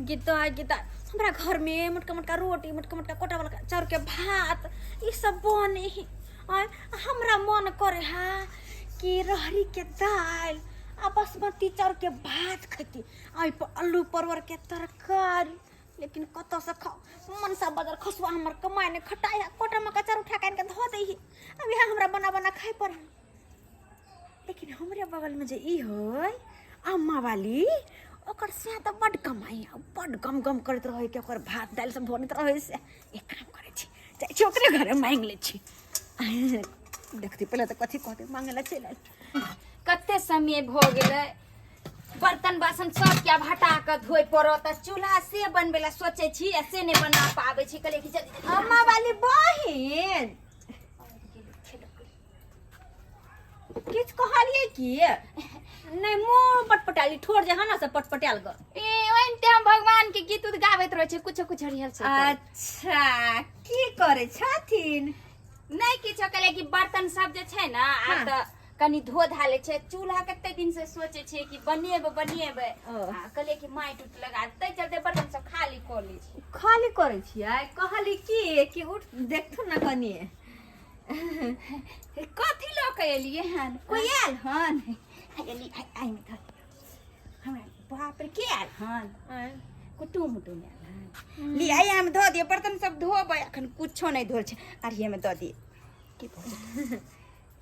गीता गीता हमरा घर में मोटका मोटका रोटी, मोटका मोटका कोटा वाला चाउर के भात ई सब बने है। आय हमरा मन करे हा कि रहरी के दाल आ बासमती चाउर के भात खैती, आ पर आलू परवर के तरकारी। लेकिन कतऽ से खाओ? मनसा बाजार खसुआ हमर कमाए ने खटाए है, कोटा मका चाउर उठा के आनि के धऽ दै है। अब यहाँ हमरा बना बना खाए पड़े। लेकिन हमरे बगल में जे ई है अम्मा वाली, ओकर से तऽ बड कमाई है, बड गम गम करैत रहै कि ओकर भात दालि सब बनैत रहै। से एक काम करै छी, जाइ छी ओकरे घरे मांगि लै छी, देखती पहिले तऽ कथी कहतै। मांगे लए चलि आयल। कते समय भऽ गेलै, बर्तन बासन सबके आब हटा कऽ धोए पड़त आ चूल्हा से बनबै लए सोचै छी आ से नहि बना पाबै छी। कहलियै कि जल्दी जल्दी। अम्मा वाली बहिन, किछु कहलियै की नहि? मुँह पटपटायल, ठोर जे है ना से पटपटायल ग। ए ओहिनते हम भगवान के गीत उत गाबैत रहै छी, कुछो कुछो रिहर्सल करैत। अच्छा, की करै छथिन? नहि किछो, कहलियै कि बर्तन सब जे छै ने आब तऽ कनि धो धा लै छै। चूल्हा कते दिन से सोचै छियै कि बनेबै बनेबै। ओ। आ कहलियै कि माटि उटि लगा दे, ताहि चलते बर्तन सब खाली कऽ लै छी। खाली करै छियै? कहली की कि उठ देखथुन ने कनि। कथी लऽ कऽ एलियै हन? कोई आयल हन? एली आइ मे धर हमरा। बाप रे, के आयल हन? कुटुम उटुम आयल हन? लियै आइ मे धऽ दियौ, बर्तन सब धोबै, अखन कुछो नहि धोल छै। अरिये मे दऽ दियै की भऽ जेतै?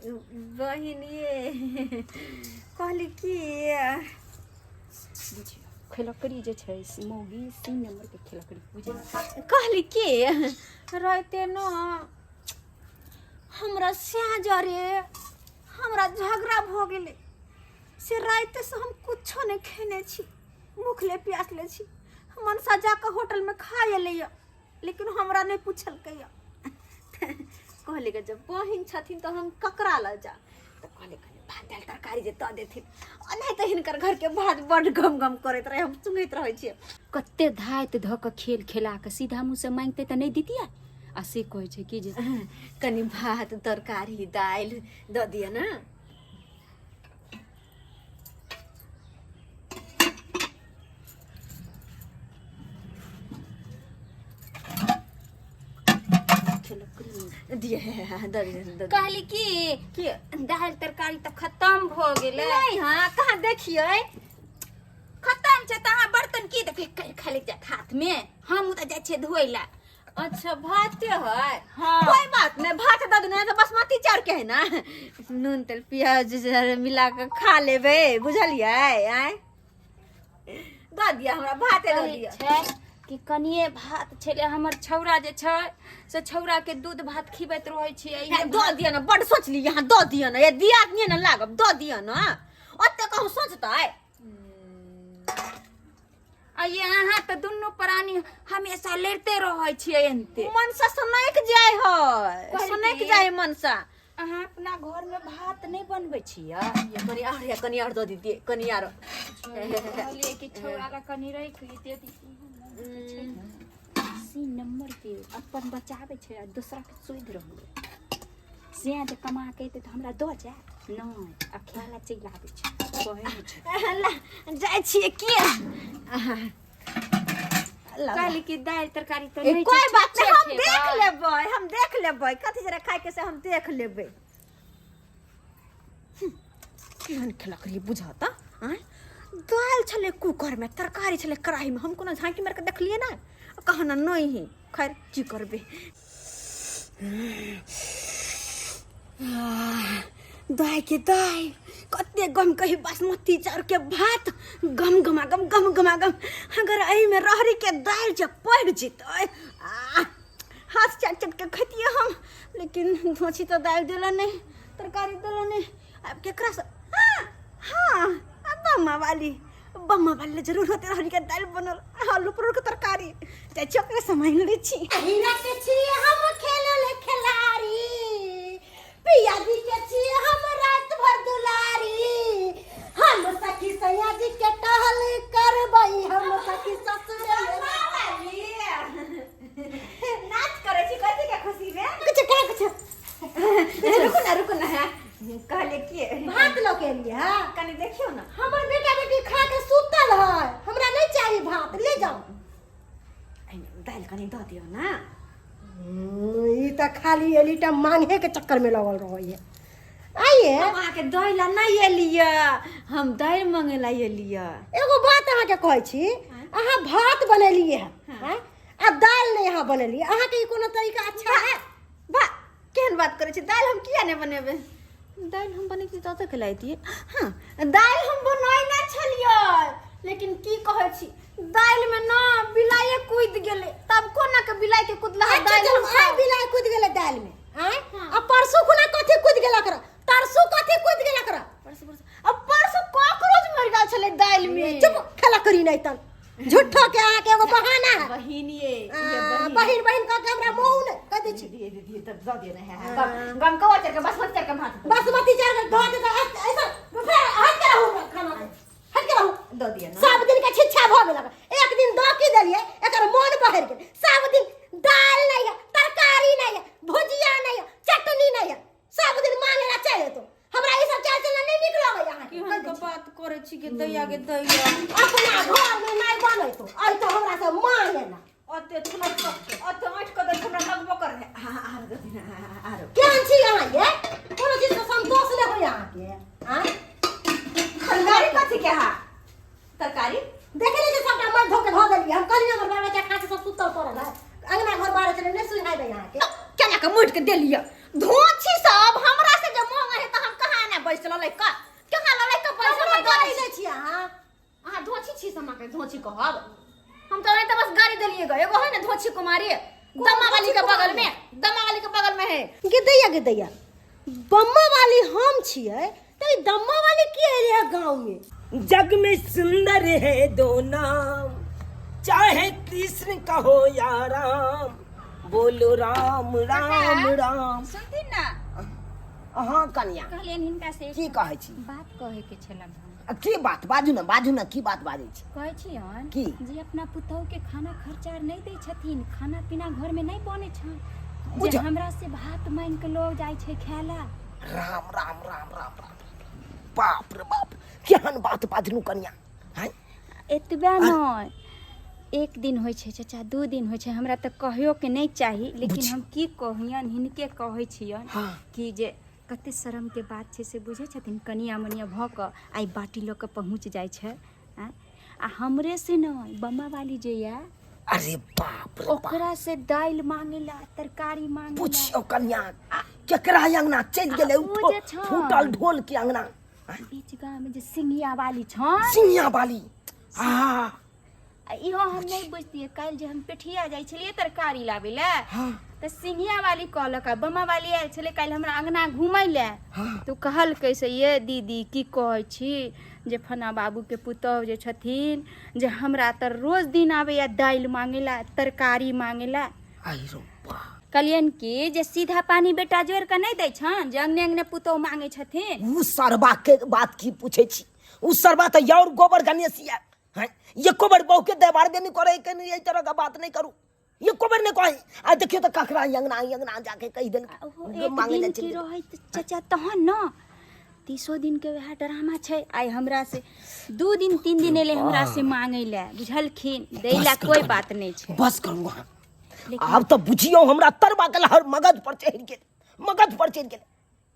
बहिन ये, कहली की बुझियौ, खेलकड़ी जे छै से मौगी 3 नंबर के खेलकड़ी बुझलियै। कहली की रहते न हमरा स्या जरे हमरा झगड़ा भऽ गेलै, से रातिसँ हम कुछो नहि खेने छी, भूखले प्यासले छी। मनसा जाकऽ होटलमे खा एलैए, लेकिन हमरा नहि पुछलकैए। कहली कि जब बहिन छथिन तऽ हम ककरा लग जा? तऽ कहली कनि भात दालि तरकारी जे दऽ देथिन। आ नहि तऽ हिनकर घरके भात बड्ड गम गम करैत रहै, हम सुनैत रहै छियै। कते धाइत धऽ कऽ खेल खेला कऽ सीधा मुँह से मांगते तऽ नहि दितियै, आ से कहै छै कि जे कनि भात तरकारी दालि दऽ दिअ ने। दिए दऽ दिअ, दऽ दिअ। कहली कि की? दालि तरकारी तऽ खतम भऽ गेलै। नहि, हाँ, कहाँ देखियै? खतम छै तऽ अहाँ बर्तन की देखै कर खाली जात हाथमे, हम तऽ जाइ छियै धोइ लए। अच्छा, भाते है? हाँ। कोई बात नहीं, भात दऽ देना तऽ बासमती चाउर के है ना, नून तेल प्याज मिला के खा लेबै, बुझलियै? आँय, दऽ दिअ हमरा, भाते दऽ कहै दिअ। छै कि कनिए भात छलै, हमर छौड़ा जे छै से छौड़ा के दूध भात खिबैत रहै छियै। हे, दऽ दिअ ने, बड्ड सोचली यहाँ, दऽ दिअ ने, ये दिया नहि ने लागब, दऽ दिअ ने, ओते कहूँ सोचतै। आ ये अहाँ तऽ दुनू प्राणी हमेशा लड़िते रहै छियै एनते। मनसा सुनैक जाय है। कहली सुनैक की? जाय है मनसा। अहाँ अपना घर में भात नहीं बनबै छियै? ये कनि आर, ये कनि आर दऽ दितियै, कनि आर। कहलियै कि छौड़ा ला कनि राखि दे दितियै। 80 नंबर के अपन बचाबै छै आ दोसरा के सोधि रहलै। से जे कमा के एतै तऽ हमरा दऽ जायत नहि, आ खाय ला चलि आबै छै, कहै नहि छै। ला, जाइ छियै की? ला, कहली कि दालि तरकारी तऽ ए, नहि कोई छै, बात नहीं, हम छुच्छे देख खेबै। लेबै, हम देख लेबै कथी जरा खाय के से हम देख लेबै। केहन खेलक रही बुझत? आँय, दालि छलै कुकर में, तरकारी छलै कढ़ाई में, हम कोनो झाँकी मारि के देखलियै ना, कहना नहीं है। खैर, की करबै? दाइ के दाइ, कते गम कही, बासमती चाउर के भात गम गमा गम गम गमा गम। अगर एहिमे रहरी के दालि जे पड़ि जेतै, आ हाथ चाट चाट के खैतियै हम। लेकिन धोछी तऽ दालि देला नहि, तरकारी देला नहि, आब केकरा से? हाँ हाँ, बम्मा वाली, बम्मा वाली ले जरूर होते रहरी के दालि बनल, आलू परोड़ के तरकारी। जाइ छी ओकरे से मांगि लै छी। हीरा के छी हम खेलल खिलाड़ी, पिया जी के छी हम रात भर दुलारी, हम सखी सैया जी के टहल करबै, हम सखी ससुर। नाच करै छी कथी के खुशी में? कुछ कह कुछ। रुकू ना, रुकू ना। कहले की भात लऽ के एलियै है? कनि देखियौ ना। हमर बेटा बेटी खा के सुतल है, हमरा नहीं चाहिए भात, ले जाओ। एहिमे दालि कनि दऽ दियौ ने। ई तऽ खाली एलीटा मांगे के चक्कर में लगल रहैए। आइए हम अहाँके दै लए नहि एलियै, हम दालि मंगे लए एलियै। एगो बात अहाँके कहै छी, अहाँ भात बनेलियै हँ आँय? आ दालि नहि अहाँ बनेलियै, अहाँके ई कोनो तरीका अच्छा है? वाह, केहन बात करै छी। दालि हम किया नहि बनेबै? दालि हम बनेती तऽ ओतऽ खिलाइतियै। हँ, दालि हम बनैने छलियै, लेकिन की कहै छी, दालिमे न बिलाइए कुदि गेलै। तब कोना के बिलाइ के कुदला अच्छा, दालि चलू, हम आइ खाउ? बिलाइ कुदि गेलै दालिमे आँय, आ परसू खुना कथी कुदि गेलक रह? तरसू कथी कुदि गेलक रह? परसू, परसू, आ परसू कॉकरोच मरि गेल छलै दालिमे। चुप, खेला करी नहि तन झूठो के अहाँके एगो बहाना है। बहिन ये, आ, बहिन बहिन कह के हमरा मुँह ने कह दै छी। दिए दिए तब दऽ दिए ने है गम कौआ चढ़ के बासमती चढ़ के भात। बासमती चाउर के धो दे तऽ ऐसा फेर हट के रहू, हमरा खाना के हट के रहू। दऽ दिए ने। सब दिन के छिच्छा भऽ गेल। एक दिन दऽ की देलियै, एकर मोन बहरि गेल। सब दिन दालि नहि है, तरकारी नहि है, भुजिया नहि है, चटनी नहि है, सब दिन मांगे ला चलि एतौ। हमरा ई सब चाल चलना नहि नीक लगैया अहाँके। केहन के बात करै छी गे दैया, गे दैया। अपना घर में नहि बनैतो अइतो हमरा से मांगे ला। ओते थुना ओते ऐठ के दै, हमरा लगबो कर है। आरो दे दिना, आरो। केहन छी अहाँ ये? कोनो चीज से संतोष नहि होइया अहाँके आँय? तरकारी कथी के हा? तरकारी देखे नहि छै, सबटा मर धो के धो देलियै हम। कहलियै हमर बाल बच्चा खा के सब सुतल पड़ल है, अंगना घर बाहर चले नहि सुहाय दै अहाँके। केना के मुटि के देलियै धोछी सब हमरा से जे मांगे है, तऽ हम कहाँ ने बैसल लैका, कहाँ ललै के पैसा हमरा हम गाली दै छी अहाँ। अहाँ धोछी छी से अहाँके धोछी कहब हम? तऽ तऽ बस गाली देलियै ग। एगो है ने धोछी कुमारी, दम्मा वाली के बगल में, दम्मा वाली के बगल में है। गे दैया, गे दैया, बम्मा वाली हम छियै तऽ ई दम्मा वाली की एलै है गाँव में? जग में सुंदर है दो नाम, चाहे कृष्ण कहो या राम, बोलो राम राम राम। सुनथिन ना? अहाँ कन्या। कहलियनि हिनका से। की कहै छी? बात कहै के छलनि हन। आ की बात? बाजू ने, बाजू ने, की बात बाजै छी? कहै छियनि की? जे अपना पुतहु के खाना खर्चा आर नहि दै छथिन, खाना पीना घर में नहि बनै छनि, जे हमरा से भात मांगि के लऽ जाइ छै खाय ला। राम राम राम राम राम, बाप रे बाप, केहन बात बाजलू कन्या हैं? एतबे नहि, एक दिन होइ छै चाचा, 2 दिन होइ छै, हमरा तऽ कहियो के नहि चाही, लेकिन हम की कहियनि, हिनके कहै छियनि कि जे कते शरम के बात छै से बुझै छथिन? कनिया मनिया भऽ कऽ आइ बाटी लऽ कऽ पहुँच जाइ छै आँय? आ हमरे से नहि, बम्मा वाली जे यऽ, अरे बाप रे बाप, ओकरा से दालि मांगेला, तरकारी मांगेला। पुछियौ कन्या, केकरा अंगना चलि गेलै? आ ओ जे छन। फूटल ढोल के अंगना। बीच गाँव में जे सिंघिया वाली छन। सिंहिया वाली आ आ इहो हम नहि बुझतियै। काल्हि जे हम पेठिया जाइ छलियै तरकारी लाबै लए तऽ सिंघिया वाली कहलक, आ बमा वाली आयल छलै काल्हि हमरा अंगना घुमै लए, तऽ ओ कहलकै से ये दीदी, की कहै छी जे फना बाबूके पुतहु जे छथिन जे हमरा तऽ रोज दिन आबैया दालि मांगै लए, तरकारी मांगै लए। आई रो बा। कहलियनि कि जे सीधा पानी बेटा जोड़ि कऽ नहि दै छनि जे अंगने अंगने पुतहु मांगै छथिन। उ सरबा के बात की पूछै छी, उ सरबा तऽ और गोबर गणेश ये हैं। एको बेर बहू के दरबार में नहीं करे के नहीं, एहि तरह के बात नहीं करू, एको बेर नहीं कही। आ देखियो तऽ ककरा अंगना अंगना जाके कहि देल। आ ओहो एक मांगे दिन लै के चलि गेल। रहैत चाचा तहन न, 30 दिन के वएह ड्रामा छै। आइ हमरा से 2 दिन 3 दिन एलै हमरा से मांगै लए, बुझलखिन? दै लए बस करू कोई कनिया, बात नहि छै। बस करू अहाँ। लेकिन आब तऽ बुझियौ हमरा तरबा के हर मगज पर चढ़ि गेल, मगज पर चढ़ि गेल।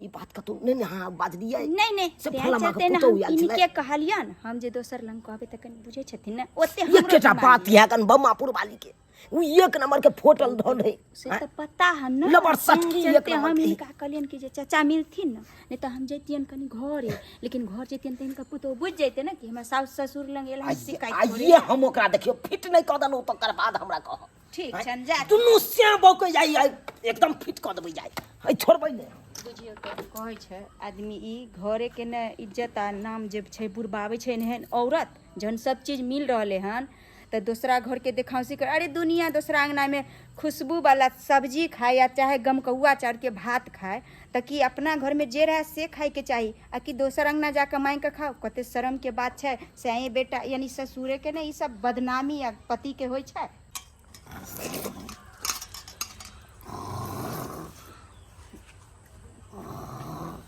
ई बात कतौ नहि ने अहाँ बाजलियै? नहि नहि। से तें फलामा के चलते ने पुतहु हम आयल छलै। इनके कहलियन हम जे दोसर लग कहबै तऽ कनि बुझै छथिन ने ओते हमरो एकेटा दिमाग बात इएह कन बमापुर वाली के उ एक नंबर के फोटल धन है। से तऽ पता है ने। लबर सटकी तें एक चलते नंबर हम के। हिनका कहलियन कि जे चाचा मिलथिन ने, नहि तऽ हम जैतियन कनि घरे, लेकिन घर जैतियन तऽ हिनका पुतहु बुझि जैते ने कि हमरा सासु ससुर लग एल हन शिकायत करे। आइए हम ओकरा देखियौ फिट नहि कऽ देलहुँ तकर बाद हमरा कहब। ठीक छनि, जा। दुनू श्याम बहू के जाइ आइ एकदम फिट कऽ देबै जाइ, है छोड़बै नहि। बुझियौ तऽ कहै छै आदमी ई घरे के ने इज्जत आ नाम जे छै बुड़बाबै छै एहन औरत। जहन सब चीज मिल रहलै हन तऽ दोसरा घरके देखाउसी कर। अरे दुनिया दोसरा अंगनामे खुशबू वाला सब्जी खाय या चाहे गमकौआ चाउरके भात खाय, तऽ की अपना घरमे जे रहए से खायके चाही आ कि दोसर अंगना जाकऽ मांगि कऽ खाउ? कते शरमके बात छै से आँय बेटा यानी ससुरेके ने ई सब बदनामी आ पतिके होइ छै।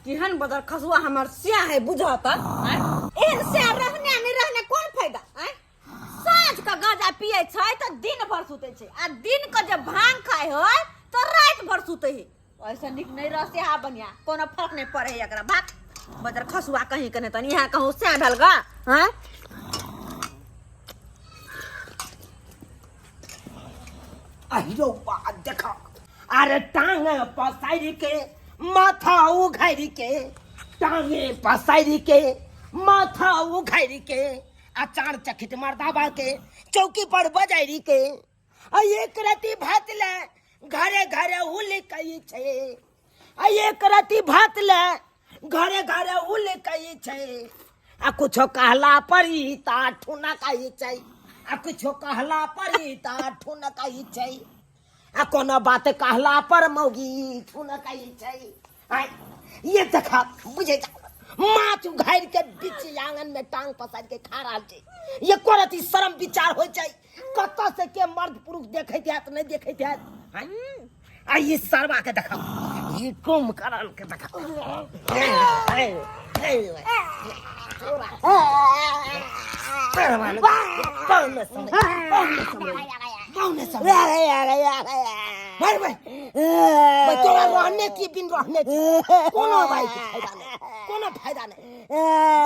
केहन बदर खसुआ हमर स्या है बुझत? एहन स्या रहने नहीं रहने कोन फायदा? आँय, साँझ के गाजा। मक्का पिए छै तऽ दिन भर सुतै छै आ दिन के जे भांग खाय है तऽ राति भर सुतै है। ऐसा नीक नहीं रहसे हा बढ़िया, कोनो फर्क नहीं पड़े है एकरा। भाग बजर खसुआ कहीं के नहीं तनी यहाँ कहूँ सैं भेल गा। हाँ अहिरो बा देखा, अरे टांग पसारि के माथा उघारि के, टांगे पसारि के माथा उघारि के, अचार चखित मर्दाबा के चौकी पर बजारि के, आ एक रति भात ले घरे घरे उलकै छै, आ एक रति भात ले घरे घरे उलकै छै, आ कुछो कहला पर ई ता ठुनकै छै, आ कुछो कहला पर ई ता ठुनकै छै, आ कोनो बात कहला पर मौगी ठुनकै छै। आय ये देखा बुझे माछ उघारि के बीच आंगन में टांग पसारि के खा रहल छै। ये करत ई शरम विचार होइ छै, कतऽ से के मर्द पुरुष देखैत हैत नहि देखैत हैत। आ ई सरवा के देखा, ई कुम करल के देखा। भाई भाई भाई तोरा रहने की बिन रहने की कोनो भाई के फायदा नहीं, कोनो फायदा नहीं।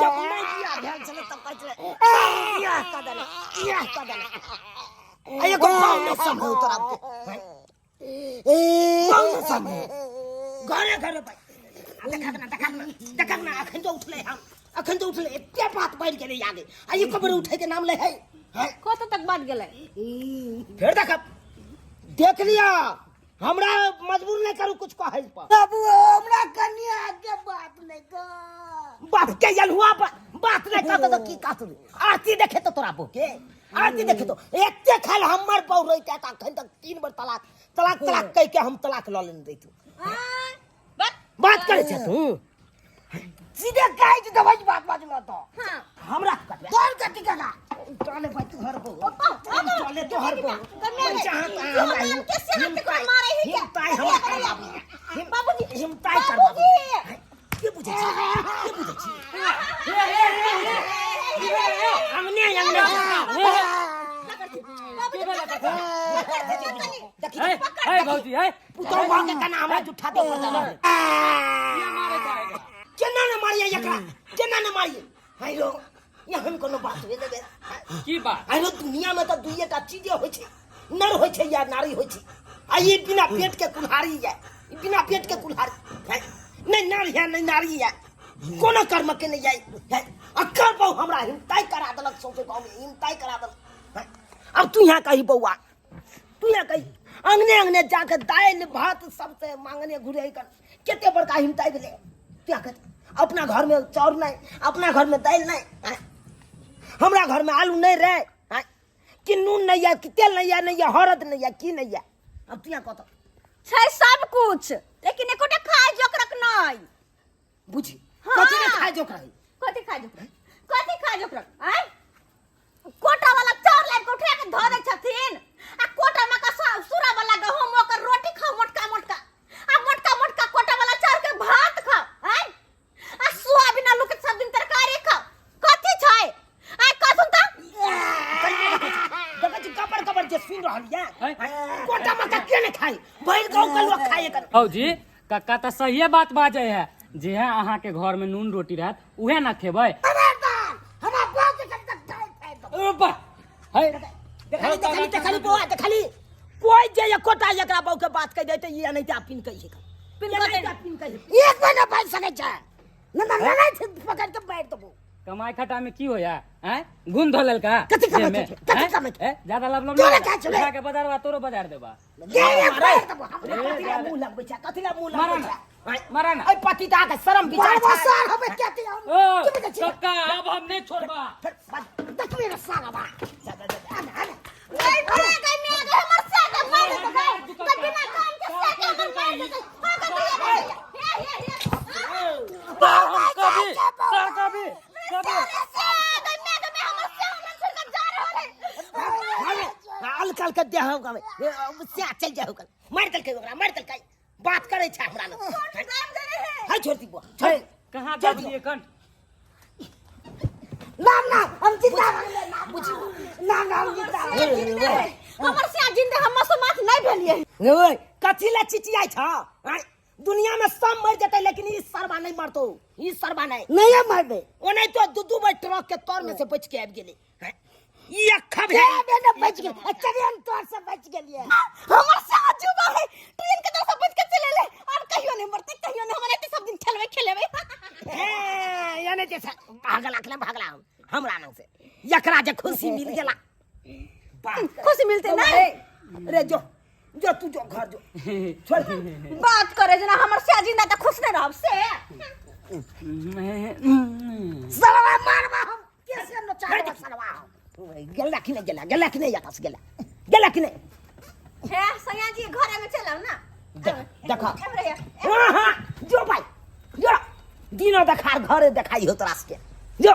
जब नहीं बियाह भेल छलै तब कहै छलै बियाह कऽ देने, बियाह कऽ देने। आ एगो पाहुने सम्भव तोरा के पाहुने सम्भव घरे घरे भाई। देखा ना, देखा ना, देखा ना, अखन जो उठले हम, अखन जो उठले एते बात बढ़ि गेलै आगे, आ ई कबर उठे के नाम ले है। कत तक बात गेलै? फेर देखब, देख लिया, हमरा मजबूर नहीं करू कुछ कहै पर। बाबू हमरा कनिया के बात नहीं कर, बाप के यलहुआ बात नहीं कहत तो की कहत? आरती देखे तो तोरा बहू के आरती देखे तो एते खाल हमर बहू रहिते त अखन तक 3 बेर तलाक तलाक तलाक कह के हम तलाक ल लेने रहितु। बात करे छै तू सीधे कहै छै दवाई बात बाजलो तो। हां हमरा कटबे तोर कथी कका चले भाई तोहर बहू, चले तोहर बहू। कन्या के से हाथ के मारे ही क्या? हिमताई हमरा करबाबी, बाबूजी, हिमताई करबाबी। के बुझै छी, के बुझै छी? अंगने अंगने देखी, है भौजी है पुतोह भऽ के केना हमरा जुठा दे पर चढ़ल। केना ने मारिए एकरा, केना ने मारिए? हाय रो, एहन कोनो बात भेलै बे? की बात? हाय रो, दुनिया में तऽ दुइये टा चीजे होइ छै, नर होइ छै या नारी होइ छै। आ ई बिना पेट के कुल्हाड़ी ये, ई बिना पेट के कुल्हाड़ी है, नहि नर है नहि नारी है, कोनो कर्म के नहि है। अक्कर बहु हमरा हिमताई करा देलक, सौंसे गाँव में हिमताई करा देलक। अब तू यहाँ कही बौआ, तू यहाँ कही अंगने अंगने जाके दालि भात सबसे मांगने घुरे कर कते बड़का हिमताई भेलै। तू यहाँ कही अपना घर में चाउर नहीं, अपना घर में दालि नहीं, हमरा घर में आलू नहीं रहे, कि नून नहीं है, कि तेल नहीं है, नहीं है हरद नहीं है, की नहीं है। अब तू यहाँ कत छै सब कुछ, लेकिन एकोटा खाय जोकरक नहीं। बुझी कथी ने खाय जोकरक? कथी खाय जोकरक? कथी खाय जोकरक? आय कोटा वाला चाउर लाबि के उठा के धऽ दै छथिन, आ कोटा में का सूरा वाला गहूम ओकर रोटी खाओ मोटका मोटका, आ मोटका मोटका कोटा वाला चाउर के भात खाओ, आय आ सोयाबीन आलू के सब दिन तरकारी खाओ। कथी छै? आय कथुन त देखै छी कबर कबर जे सुनि रहल ये, कोटा मका के ने खाई, भरि गाँव के लोग खाई एकर। भौजी कक्का तऽ सहिए बात बाजै है, जे है अहाँ के घर में नून रोटी रहत उहे ना खेबै। हमरा बाप के कब तक दाल खाए दो। ओ बा है देखली, देखली, देखली बौआ, देखली कोई जे एकोटा एकरा बहू के बात कहि देतै, ई एनाहिते पिन कहि पिन एनाहिते कहि पिन कहि एक महीना बाजि सकै छै न, न लड़ाई छै पकड़ के मारि देबो। कमाई खटा में की होया हैं? गुण धो लेलका कथी कमाई देह में? छै? कथी हैं? कमाई छै? हैं? ज्यादा लब लब तोरे नहीं का छलै? उठा के बाजारवा तोरो बाजार देबा। गे रे, मारि देबो हम। कथी ला मुंह लगबै छै, कथी ला मुंह मारा लगबै ना, छै? मारा ना। ऐ पतिता के शरम विचार बाबा छै। सार हमे कहते हम। ओ, की बुझै छी? कक्का अब हम नहीं छोड़बा। फिर बात देखबे रे साला बा। जा जा जा आने आने। गई गई गई मैं गई हमर से के मार देतै गई। त बिना काम के से के हमर मार देतै। हां गई भैया भैया। हे हे हे। हम कभी सर कभी कभी से गई मैं गई मैं हमर से हमर छोड़ के जा रहल है। अल कल के देह गावे से चल जाओ कल मार देलकै ओकरा, मार देलकै। बात करै छै हमरा लग। हाय छोड़ दी बुआ, छोड़। कहाँ दबलिए कंठ? ना ना, हम जिंदा रहले ना, बुझी ना ना, हम जिंदा रहले। हमर से जिंदा हम मसोमात नहीं भेलिए। ओए, कथी ला चिचियाइ छ? आँय, दुनिया में सब मर जतै लेकिन ई सरबा नहीं मरतो, ई सरबा नहीं। नहीं मरबे। ओने तो दू दू बेर ट्रक के तर में से बच के आबि गेलै। आँय, ई अक्खा के भेल। बे ने बच गेल, ट्रेन तोर से बच गेलिए। हमर से अजूबा है, ट्रेन के तरफ से बच के चले ले और कहियो नहीं मरते, कहियो नहीं। हमरा सब दिन खेलबे खेलेबे। हे, यानी जे भागला अखले भागला हम हमरा नंग से एकरा जे खुशी मिल गेला। खुशी मिलते ना। रे जो जो तू जो घर जो छोड़। बात करे जना हमर से जिंदा त खुश नहीं रहब से। सरवा मारबा हम कैसे न चाहबा सरवा हम। गेला कि नहीं गेला, गेला कि नहीं, यतस गेला, गेला कि नहीं? हे सैया जी, घरे में चलाओ ना। देख देखा। एम रहिया। हाँ हाँ, जो भाई जो दिनो देखार घरे देखाई हो तोरा के जो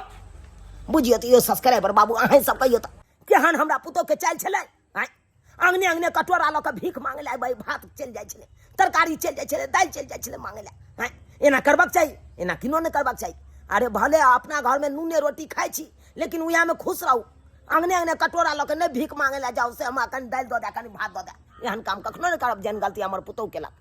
बुझियो तो यो सब्सक्राइबर बाबू अहें सब कहियो तो केहन हमरा पुतोह के चालि छलै। आँय, अंगने अंगने कटोरा लऽ कऽ भीख मांगे लए भाई, भात चलि जाइ छलै, तरकारी चलि जाइ छलै, दालि चलि जाइ छलै मांगे लए। आँय, एना करबाक चाही? एना किनो नहि करबाक चाही। अरे भले अपना घरमे नूने रोटी खाइ छी लेकिन उएहमे खुश रहू। अंगने अंगने कटोरा लऽ कऽ नहि भीख मांगे लए जाउ से हमरा कनि दालि दऽ दए, कनि भात दऽ दए, एहन काम कखनो नहि करब जेहन गलती हमर पुतोह केलक।